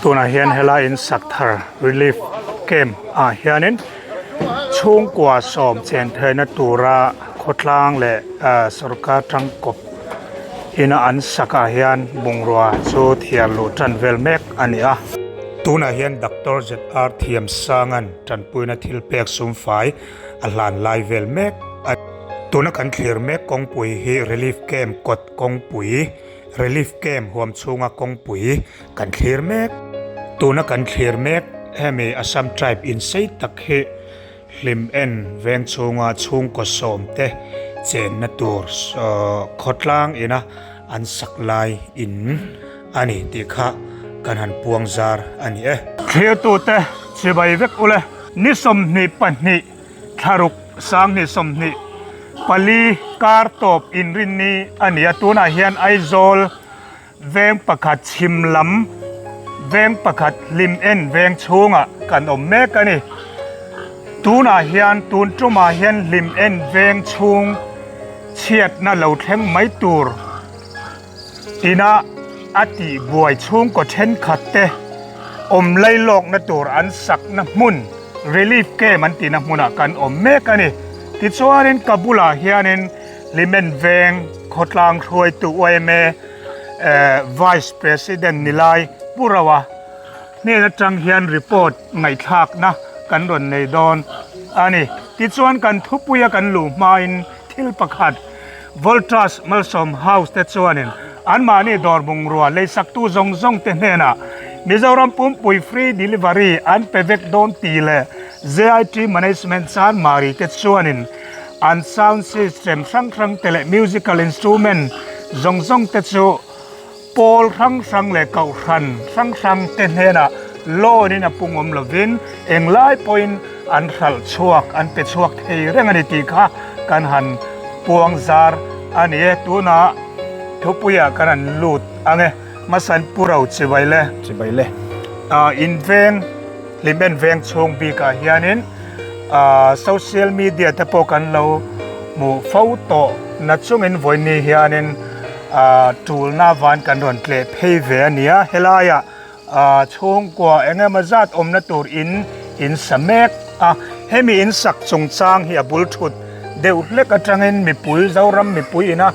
Tunah hian helai in sak thar relief camp ah hianin chhungkua sawm chen theihna tura khawtlang leh ah sorkar tangkawp ina an sak ah hian bungrua chu thiar luh tan vel mek a ni a. Tunah hian Doctor ZR Thiamsanga'n tanpuina thil pek sumfai a hlan lai vel mek a ni. Tuna kan thlir mek kawngpui hi relief camp kawt kawngpui Relief camp huam chhunga kawngpui kan thlir mek. Tuna kan thlir mek hemi Assam tribe in sei tak hi hlim en veng chhunga chhungkaw sawmte chenna tur khawtlang ina an sak lai in a ni tih kha kan han puang zar a ni e. Thlirtute chibai vek ule ni 22 thlaruk 2024 kar tawp inrinni a ni a, tunah hian Aizawl veng pakhat chhim lam veng pakhat hlim en veng chhungah kan awm mek a ni. Tunah hian tun tumah hian hlim en veng chhung chhiatna lo thleng mai tur. Ina a tihbuai chhungkaw thenkhat te awm lailawkna tur an sakna hmun Relief Camp an tihna hmunah kan awm mek a ni. Tichuanin ka bulah hianin Hlimen Veng khawtlang hruaitu yma Vice President Nilai Pu Roa hnen atang hian report ngaihthlakna kan rawn nei dawn a ni. Tichuan kan thupuia kan luh hmain thil pakhat Voltas Malsawm House te chuanin anmahni dawr bungrua leisaktu zawng zawng te hnenah Mizoram pumpui free delivery an pe vek dawn tih leh JIT Management Chanmari te chuanin an sound system hrang hrang te leh musical instrument zawng zawng te chu Pawl hrang hrang leh kohhran hrang hrang te hnenah loan in a pung awm lovin englai pawhin an hralh chhuak, an pe chhuak thei reng a ni tih kha kan han puang zar a ni e. Tunah thupuiah kan han lut ang e. Hmasain Pu Ro Chibai le. Chibai le. In veng, Hlimen veng chhung bikah hianin social media te pawh kan lo hmuh fo tawh na chungin vawiin hianin Tulna van kan rawn tleh phei ve a nia, helaiah chhungkua eng emaw zat awmna tur in in sa mek a, hemi in sak chungchang hi a bul thut deuh hlek atangin mipui Zoram mipui ina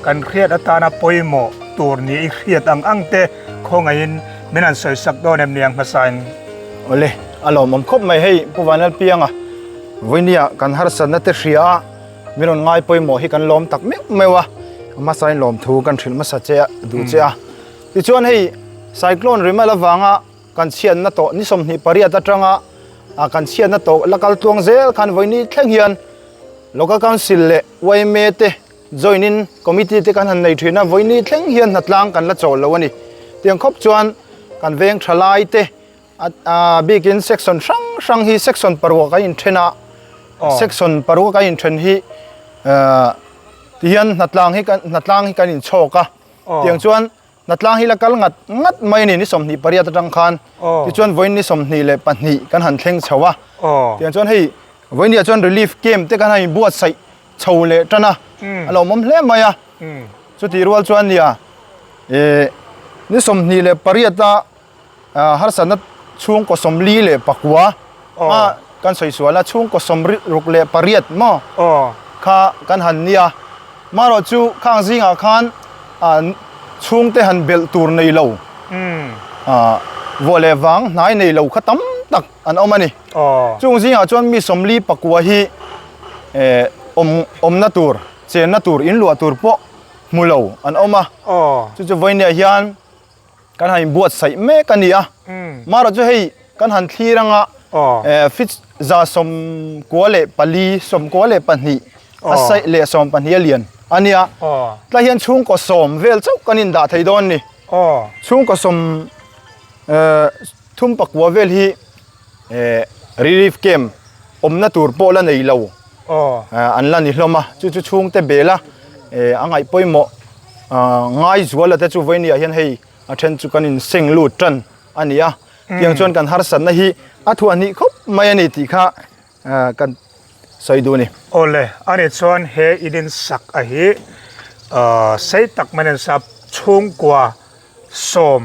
kan hriat atana pawimawh tur ni i hriat ang ang te khawngaihin min han sawi sak dawn em niang hmasain. Awle, a lawmawm khawp mai hei Pu Vanlalpianga vawinia kan harsatna te hria a. Mi rawn ngai pawimawh hi kan lawm tak meuh meuh a, a hmasain lawmthu kan hrilh hmasa che a, duh che a. Tichuan hei Cyclone Rimal avanga kan chhiatna tawh ni 28 atanga kan chhiatna tawh la kal tluang zel khan vawiini thleng hian Local Council leh yma te join in committee te kan han nei thin a, vawiini thleng hian hnatlang kan la chawl lo a ni. Tiang khawp chuan kan veng thalai te A bikin section hrang hrang hi section paruk a inthen a, section paruk a inthen hi tihian hnatlang hi kan hnatlang hi kan inchhawk a, tiang chuan hnatlang hi la kal ngat ngat mai a ni ni 28 atang khan tichuan vawiin ni 22 kan han thleng chho a, tiang chuan hei vawiin ah chuan relief camp te kan han inbuatsaih chho leh tan a, a lawmawm hle mai a, chutih rual chuan nia ih ni 28 a. Harsatna chhungkaw 49 a kan sawi sual a, chhungkaw 68 maw kha kan han nia. Marawh chu khang zingah khan chhungte han belh tur nei lo, vuah leh vang hnai nei lo kha tam tak an awm a ni. Chung zingah chuan mi 49 hi awmna tur, chenna tur, inluah tur pawh hmu lo an awm a. Chu chu vawinia hian Kan han inbuatsaih mek a ni a, marawh chu hei kan han thlir anga feet 94, 92 a saih leh 12 a lian a nia. Tlai hian chhungkaw sawm vel chauh kan indah thei dawn a ni. Chhungkaw sawm thum pakua vel hi relief camp awmna tur pawh la nei lo an la ni hlawm a, chu chu chhungte bela a ngaih pawimawh. Ngaizuala te chu vawinia hian hei a then chu kan in seng lut tan a ni a, tiang chuan kan harsatna hi a thuah hnih khawp mai a ni tih kha kan sawi duh a ni. Awle, a ni chuan he in in sak a hi sei tak mai in sap chhungkua sawm.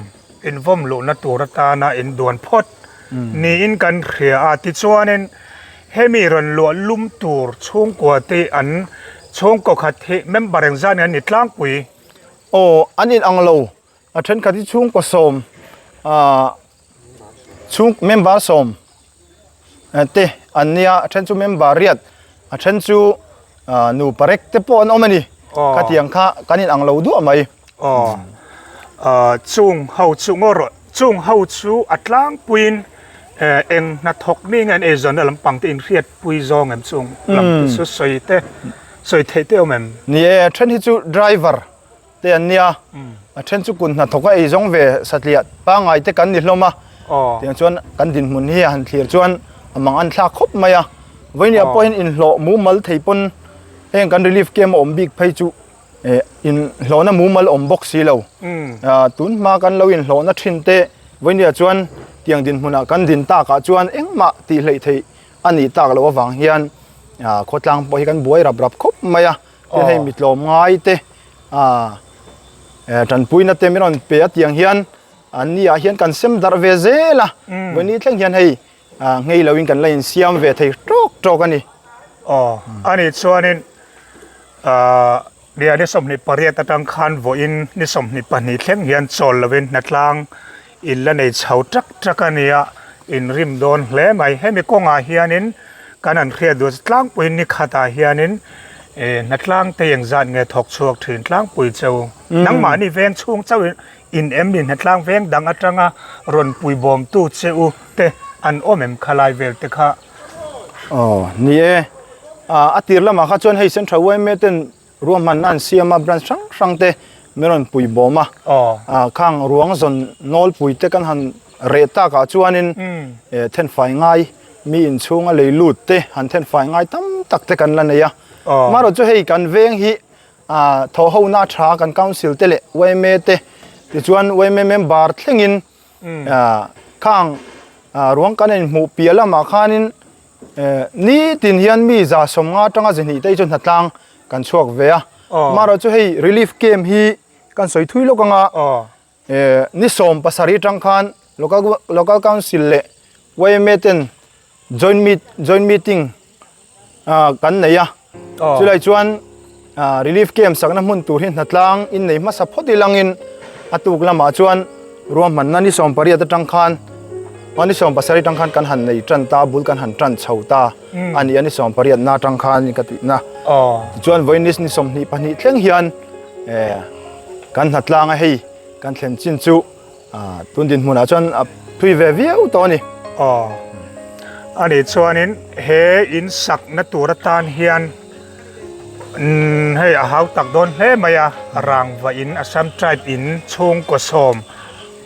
invawm luhna tur atana induan phawt niin kan hria a. Tichuanin hemi rawn luah lum tur chhungkua te an chhungkaw khat hi member engzat nge an ni tlangpui? Aw, an inang lo. A thenkhat hi chhungkaw sawm ah chhung member sawm te an nia a then chu member riat a then chu ah nupa rek te pawh an awm a ni khatiang kha kan in ang lo duah mai. Aw ah chung ho chu ngaw rawh chung ho chu a tlangpuiin eh eng hnathawk mi nge an eizawnna lampang te inhriatpui zawng em chung lam te chu sawi te sawi theih te awm em? Ni e a then hi chu driver te an nia a then chu kut hnathawk a eizawng ve satliah pangngai te kan ni hlawm a tiang chuan kan dinhmun hi a han thlir chuan a mang an thlak khawp mai a vawinia pawh hian inhlawh mumal thei pawn heng kan relief camp a awm bik phei chu eh inhlawhna mumal awm bawk si lo tun hma kan lo inhlawhna thin te vawinia chuan tiang dinhmunah kan din takah chuan engmah tih hleih theih a nih tak loh avang hian khawtlang pawh hi kan buai rap rap khawp mai a. Tin hei mi tlawm ngai te ah tanpuina te min rawn pe a tiang hian an ni ah hian kan sem darh ve zel a vawiin thleng hian hei ah nghei lo in kan la insiam ve thei tawk tawk a ni. Aw a nih chuanin ah nia ni 28 atang khan vawiin ni 22 thleng hian chawl lovin hnatlang in la nei chho tak tak a nia inrim dawn hle mai hemi kawngah hianin Kan an hriat duh chu tlangpui ni khatah hianin eh hnatlang te engzat nge thawk chhuak thin tlangpui cheu. Nangmahni veng chhung chauh in em ni hnatlang veng dang atanga rawn pui bawmtu che u te an awm em khalai vel te kha. Aw ni e, a tir lamah kha chuan hei Central yma ten Ruahmanna an siam a, branch hrang hrang te min rawn pui bawm a, khang ruang zawn nawlpui te kan han reh takah chuanin thenfai ngai mi inchhunga lei lut te han thenfai ngai tam tak te kan la nei a. Amaherawhchu chu hei kan veng hi thawhhona a tha kan council te leh yma te tichuan yma member thlengin khang ruang kan inhmuh piah lamah khanin Nitin hian mi 150 atanga zihnih te hi chu hnatlang kan chhuak ve a. Amaherawh chu hei relief camp hi kan sawi thui lawk anga ni 17 atang khan local local council leh yma ten joint meet joint meeting kan nei a. Chulai chuan relief camp sakna hmun tur hi hnatlang in nei hmasa phawt ilangin a tuk lamah chuan ruahmanna ni 18 atang khan ni 17 atang khan kan han nei tan ta bul kan han tan chho ta a ni a ni 18 na atang khan ka tihna tichuan vawiin ni 22 thleng hian kan hnatlang a hei kan thlen chin chu Tun dinhmunah chuan a thui ve viau tawh a ni. Aw. A nih chuanin he in sakna tur atan hian hei a hau tak dawn hle mai a, rangva in Assam tribe in chhungkaw sawm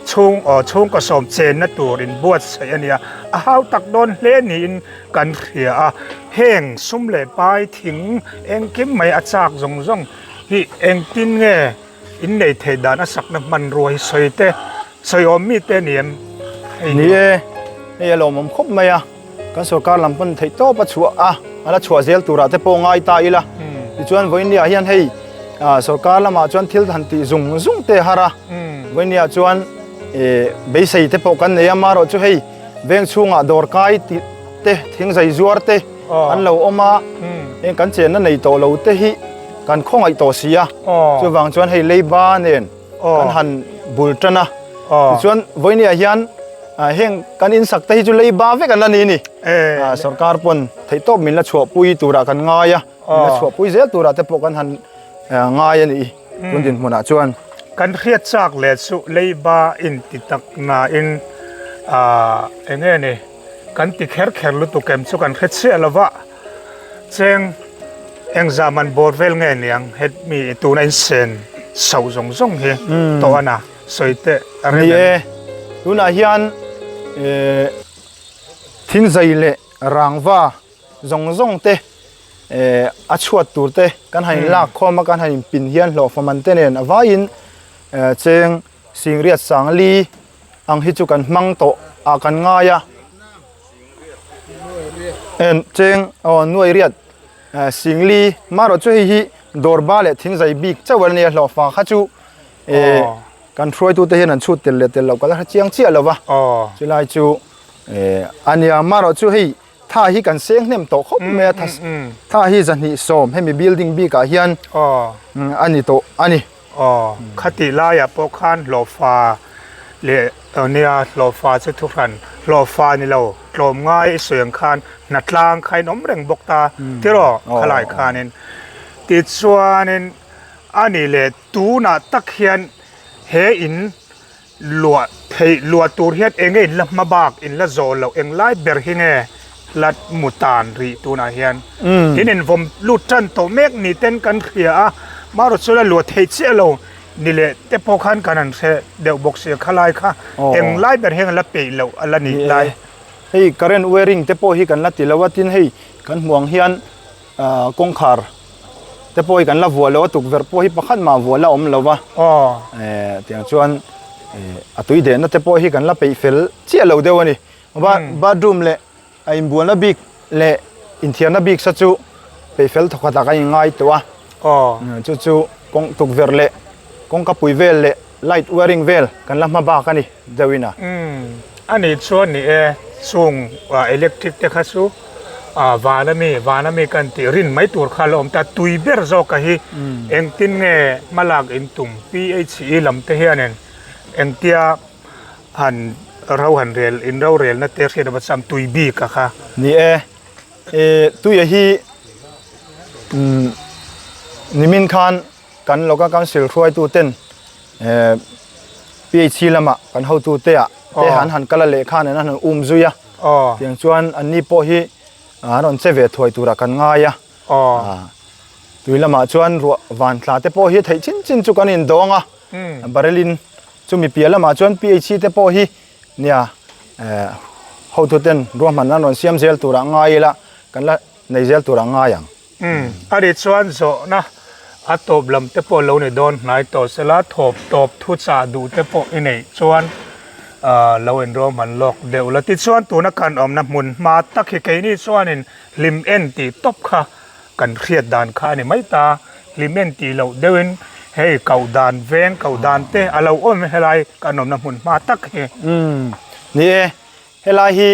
chhung aw chhungkaw sawm chenna tur in buatsaih a nia, a hau tak dawn hle niin kan hria a, heng sum leh pai thing engkim mai a chak zawng zawng hi engtin nge Innei theih dan a sakna hmanrua hi sawi te, sawi awm mi te a ni em? Hei Ni e, hei a lawmawm khawp mai a, kan sorkar lam pawn theih tawp a chhuah a, a la chhuah zel turah te pawh ngai ta ila. Tichuan vawinia hian hei sorkar lamah chuan thil han tih zung zung te a har a, vawinia chuan beisei te pawh kan nei a, amaherawh chu hei veng chhungah dawrkai tih te, thingzai zuar te an lo awm a, heng kan chenna nei tawh lo te hi kan khawngaih tawh si a, chuvang chuan hei leiba nen kan han bul tan a, tichuan vawinia hian heng kan insak te hi chu leiba vek an la ni a ni, sorkar pawn theihtawp min la chhuahpui turah kan ngai a, min la chhuahpui zel turah te pawh kan han ngai a ni tun dinhmunah chuan. Kan hriat chak leh chu leiba inti tak nain eng nge ni kan ti kher kher lutuk em chu kan hre chiah lo va, cheng Engzah man bawr vel nge niang het mi tuna in sen so zawng zawng hi tawh a na sawi teh a rem em? Ni e, tunah hian thingzai leh rangva zawng zawng te a chhuat tur te kan han in lak khawm a kan han in pin hian hlawhfa man te nen a vaiin cheng singriat sangli ang hi chu kan hmang tawh ah kan ngai a. En cheng aw nuai riat singli marawh chu hei hi dawrba leh thingzai bik chauh a nia hlawhfa kha chu eh. kan hruaitute hian an chhut tel leh tel loh ka la hre chiang chiah lo va. Chulai chu a nia amaherawh chu hei tha hi kan seng hnem tawh khawp mai a tha hi zahnih sawm hemi building bikah hian a ni tawh a ni. Aw, khatih laiah pawh khan hlawhfa leh nia hlawhfa chu thuhran hlawhfa ni lo tlawmngai i sawi ang khan hnatlang kha in awm reng bawk ta tiraw khalai khanin tichuanin a nih leh tunah tak hian he in Luah theih luah tur hian enge in la hma bak in la zawh loh eng lai ber hi nge la mu tan rih tunah hian in invawm lut tan tawh mek ni ten kan hria a marawh chu la luah theih chiah lo ni leh te pawh khan kan han hre deuh bawk si a khalai kha eng lai ber hian la peih loh a la nih lai. Hei current wiring te pawh hi kan la ti lo a tin hei kan hmuh ang hian kawngkhar te pawh hi kan la vuah lo a tukverh pawh hi pakhat mah vuah la awm lo va tiang chuan a tui dehna te pawh hi kan la peih fel chiah lo deuh a ni bathroom leh a inbualna bik leh inthiarna bik sa chu peih fel thawkhat ah kan inngai tawh a chu chu kawng tukverh leh kawngka pui vel leh light wiring vel kan la hma bak a ni deuh in a. A nih chuan ni e, chung electric te kha chu van ami, van ami kan tih rin mai tur kha la awm ta, tui ber zawk a hi engtin nge hmalak in tum PHE lam te hianin engtia han ro han rel in rorelna te hriat ava cham tui bik a kha. Ni e, tui a hi nimin khan kan local council hruaitu ten PHC lamah kan hotute ah te han han kal a lehkha nen an han um zui a tiang chuan an ni pawh hi an rawn che ve thuai turah kan ngai a tui lamah chuan ruah van tla te pawh hi theih chin chin chu kan indawng a barrel in chumi piah lamah chuan PHC te pawh hi nia hotuten ruahmanna an rawn siam zel turah ngai ila kan la nei zel turah ngai ang. Umm, a ri chuan zawhna a tawp lam te pawh lo ni dawn hnai tawh sela, thawp tawp thu chah duh te pawh i neih chuan lo inruahman lawk deuh la. Tichuan tuna kan awmna hmun hma tak hi keini chuanin hlim en tih tawp kha kan hriat dan kha a ni mai ta, hlim en tih loh deuhin hei koh dan veng koh dan te a lo awm helai kan awmna hmun hma tak hi. Umm, ni e, helai hi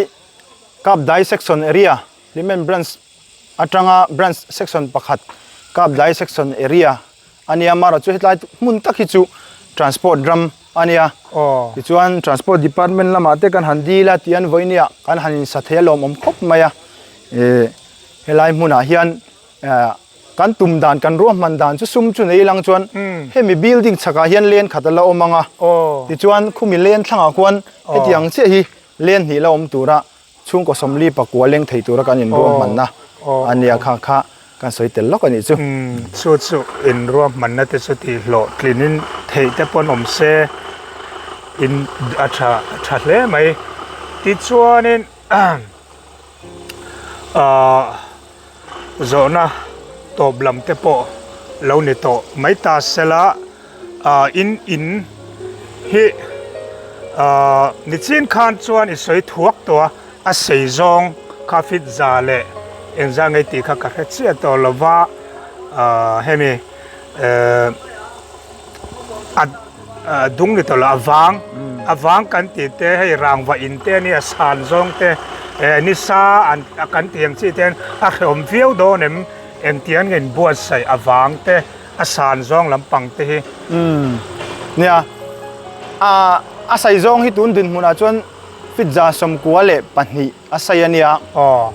Kapdai Section Area, Hlimen Branch atanga branch section pakhat Kapdai section area a nia amaherawh chu hetlai hmun tak hi chu transport ram a nia tichuan transport department lamah te kan han dil a tian vawinia kan han insa thei a lawmawm khawp mai a eh helai hmunah hian eh kan tum dan kan ruahman dan chu sum chu nei lang chuan hemi building chhakah hian len khat a la awm ang a tichuan khumi len thlangah khuan hetiang chiah hi len hnih la awm tura Chhungkaw 44 leng thei tura kan inruahmanna a nia kha kha kan sawi tel lawk a nih chu. Chu chu inruahmanna te chu tih hlawhtlinin theih te pawn awm se in a tha a tha hle mai. Tichuanin ahh zawhna tawp lam te pawh lo ni tawh mai ta sela ah in in hi ah nichin khan chuan i sawi thuak tawh a a sei zawng kha fit za leh engzah nge tih kha ka hre chiah tawh lo va ah hemi eh a ah dung ni tawh lo a vang a vang kan tih te hei rangva in te ania san zawng te eh nisa an kan tih ang chi te hian a hrehawm viau dawn em engtiang nge inbuatsaih a vang te. A san zawng lampang te hi. Umm nia a a sai zawng hi tun dinhmunah chuan fit 92 a sai a nia. Aw.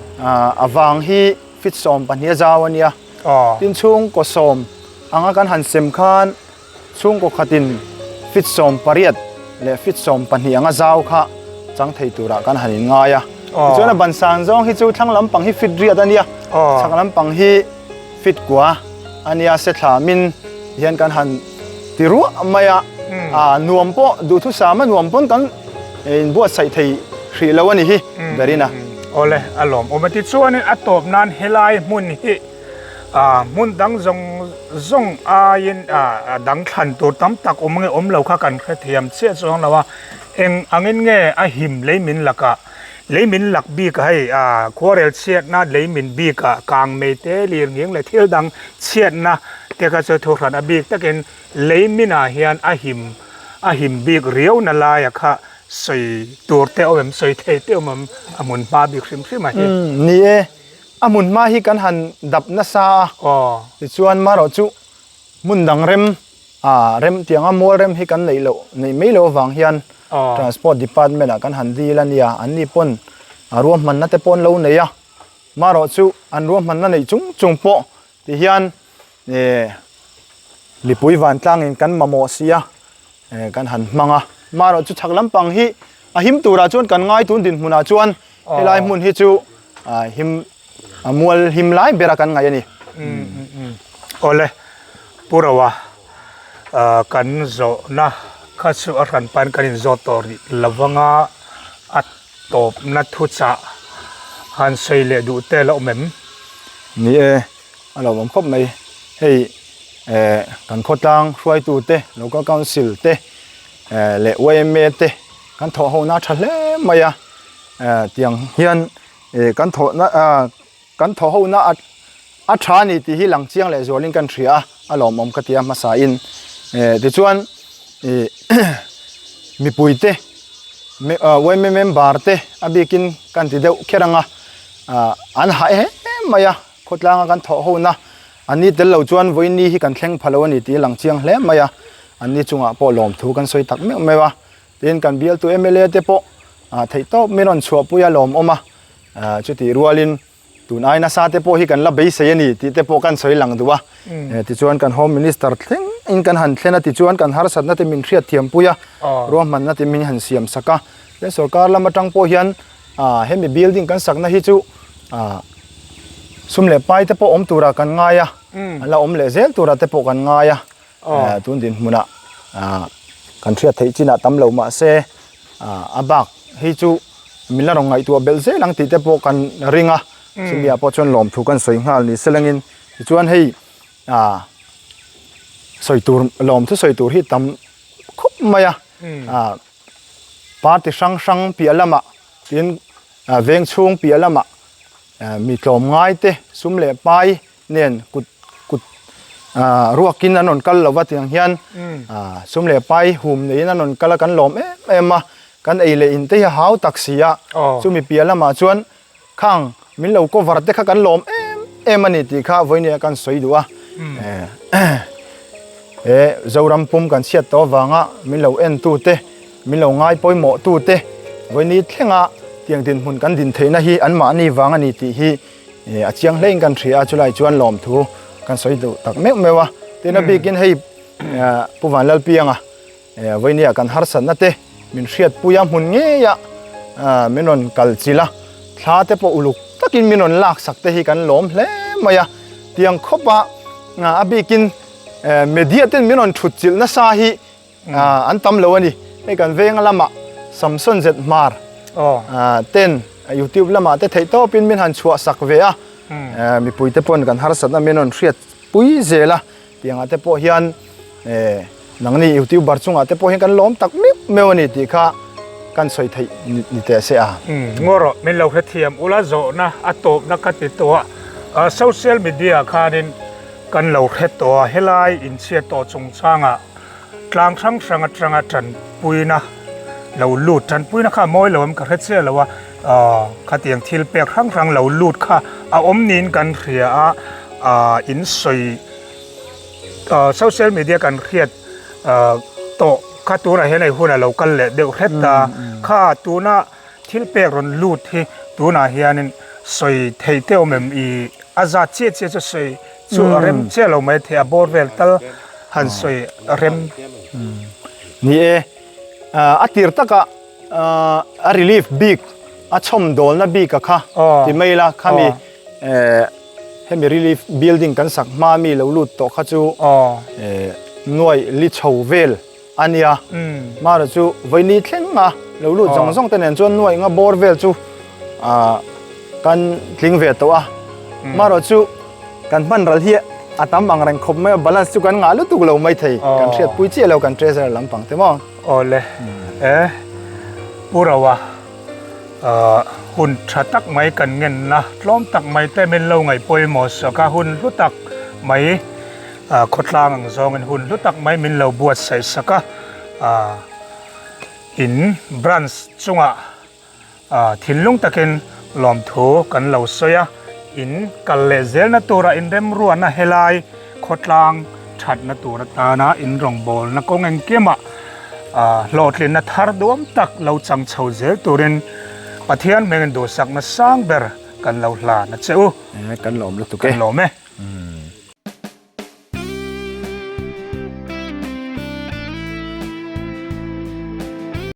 A vang hi fit 12 a zau a nia. Aw. Tin chhungkaw sawm anga kan han sem khan chhungkaw khatin fit 18 leh fit 12 anga zau kha chang thei turah kan han inngai a. Aw. Tichuan a ban san zawng hi chu thlang lampang hi fit riat a nia. Aw. Chhak lampang hi Fit kua a nia se thla min hian kan han ti ruah mai a, a nuam pawh duhthusam a nuam pawn kan inbuatsaih thei hrih lo a ni hi Berina. Awle a lawm awm a tichuanin a tawp nan helai hmun hi hmun dang zawng zawng aiin a dang thlan tur tam tak awm nge awm lo kha kan hrethiam chiah chuang lo a, eng angin nge a him lei min lakah Lei min lak bik a hei ah khuarel chhiatna lei min bik ah kang mei te lir nghing leh thil dang chhiatna te kha chu thuhran a bik takin lei min ah hian a him a him bik riau na laia kha sawi tur te awm em, sawi thei te awm em, a hmun hma bik hrim hrim a hi. Ni e, a hmun hma hi kan han dap nasa a, tichuan marawh chu hmun dang rem a rem tianga mual rem hi kan neih loh neih mai loh avang hian Transport Department ah kan han dil a nia, an ni pawn a ruahmanna te pawh an lo nei a, marawh chu an ruahmanna neih chung chung pawh ti hian eh mipui vantlangin kan mamawh si a eh kan han hmang a, marawh chu chhak lampang hi a him turah chuan kan ngai tun dinhmunah chuan helai hmun hi chu ah him a mual him lai bera kan ngaih a ni. Awle, Pu Roa, kan zawhna kha chu a hran pain kan inzawt tawh rih lovanga a tawpna thuchah han sawi leh duh te la awm em? Ni e, a lo awm khawp mai. Hei eh kan khawtlang hruaitu te, Local Council te leh yma te kan thawh ho na tha hle mai a, tiang hian Eh kan thawhna ah kan thaw ho na a tha a ni tih hi lang chiang leh zualin kan hria a, a lawmawm ka ti a hmasa in. Eh tichuan ih mipui te yma member te a bikin kan ti deuh kher ang a, ah an hah em mai a khawtlanga kan thawh ho na an ni tel lo chuan vawiin ni hi kan thleng pha lo a ni tih a lang chiang hle mai a, an ni chungah pawh lawmthu kan sawi tak meuh meuh a. Tin, kan bialtu mla te pawh theih tawp min rawn chhuahpui a lawmawm a, chutih rualin tun ai nasa te pawh hi kan la beisei a ni tih te pawh kan sawi lang duh a. Tichuan kan Home Minister thleng in kan han thlen a, tichuan kan harsatna te min hriatthiampui a, ruahmanna te min han siam sak a. Tin, sorkar lam atang pawh hian hemi building kan sakna hi chu sum leh pai te pawh awm turah kan ngai a, a la awm leh zel turah te pawh kan ngai a. Tun dinhmunah kan hriat theih chinah tam lo mah se a bak hi chu min la rawn ngaihtuah belh zel ang tih te pawh kan ring a, chumi ah pawh chuan lawmthu kan sawi nghal ni selangin tichuan hei sawi tur lawmthu sawi tur hi tam khawp mai a, party hrang hrang piah lamah tin veng chhung piah lamah mi tlawmngai te sum leh pai nen kut kut ah ruakin an rawn kal lova tiang hian ah sum leh pai hum neiin an rawn kal a kan lawm em em a kan ei leh in te hi a hau tak si a chumi piah lamah chuan khang min lo cover te kha kan lawm em em a ni tih kha vawinia kan sawi duh a he Zoram pum kan chhiat tawh avanga min lo en tu te min lo ngai pawimawh tu te vawini thlenga tiang dinhmun kan din theihna hi anmahni vang a ni tih hi Ih a chiang hlein kan hria a chulai chuan lawmthu kan sawi duh tak meuh meuh a tin a bikin hei Pu Vanlalpianga vawinia kan harsatna te min hriatpui a hmun ngei a min rawn kal chilh a thla te pawh uluk takin min rawn lak sak te hi kan lawm hle mai a tiang khawp a a bikin media ten min rawn thut chilh nasa hi an tam lo a ni. Hei kan veng lamah Samson zet hmar ten YouTube lamah te theih tawpin min han chhuah sak ve a, mipui te pawn kan harsatna min rawn hriat pui zel a, tiangah te pawh hian nangni YouTuber chungah te pawh hian kan lawm tak meuh meuh a ni tih kha kan sawi theih ni teh se a. Ngaw rawh, min lo hrethiam ula zawhna a tawpna ka ti tawh a, social media khanin kan lo hre tawh a, helai inchhiat tawh chungchangah Tlang hrang hrang atanga tanpuina lo lut, tanpuina kha a mawi lo em ka hre chiah lo a, khatiang thil pek hrang hrang lo lut kha a awm niin kan hria a, in sawi social media kan hriat tawh kha tunah hian hei hun a lo kal leh deuh hret a, kha tuna thil pek rawn lut hi tunah hianin sawi thei te awm em i a zat chiah chiah chu sawi Chu a rem chiah lo mai thei a bawr vel tal han sawi a rem. Ni e, a tir taka a relief bik a chhawm dawlna bik a kha ti mai ila khami hemi relief building kan sak hma mi lo lut tawh kha chu nuai li chho vel a nia. Mara chu vawiini thleng a lo lut zawng zawng te nen chuan nuai nga bawr vel chu kan tling ve tawh a. Mara chu kan hman ral hi a tam ang reng khawp mai a, balance chu kan ngah lutuk lo mai thei. Kan hriat pui chiah lo kan treasurer lampang te maw. Awle e Pu Roa hun tha tak mai kan ngenna tlawm tak mai te min lo ngaih pawimawh sak a, hun hlu tak mai. Khawtlang ang zawngin hun hlu tak mai min lo buatsaih sak a. In branch chungah thinlung takin lawmthu kan lo sawi a, in kal leh zelna tura inremruahna helai khawtlang thatna tur atana in rawngbawlna kawng engkimah hlawhtlinna thar duam tak lo chang chho zel turin Pathian hmengin duhsakna sang ber kan lo hlan a che u. Kan lawm lutuk e. Kan lawm e.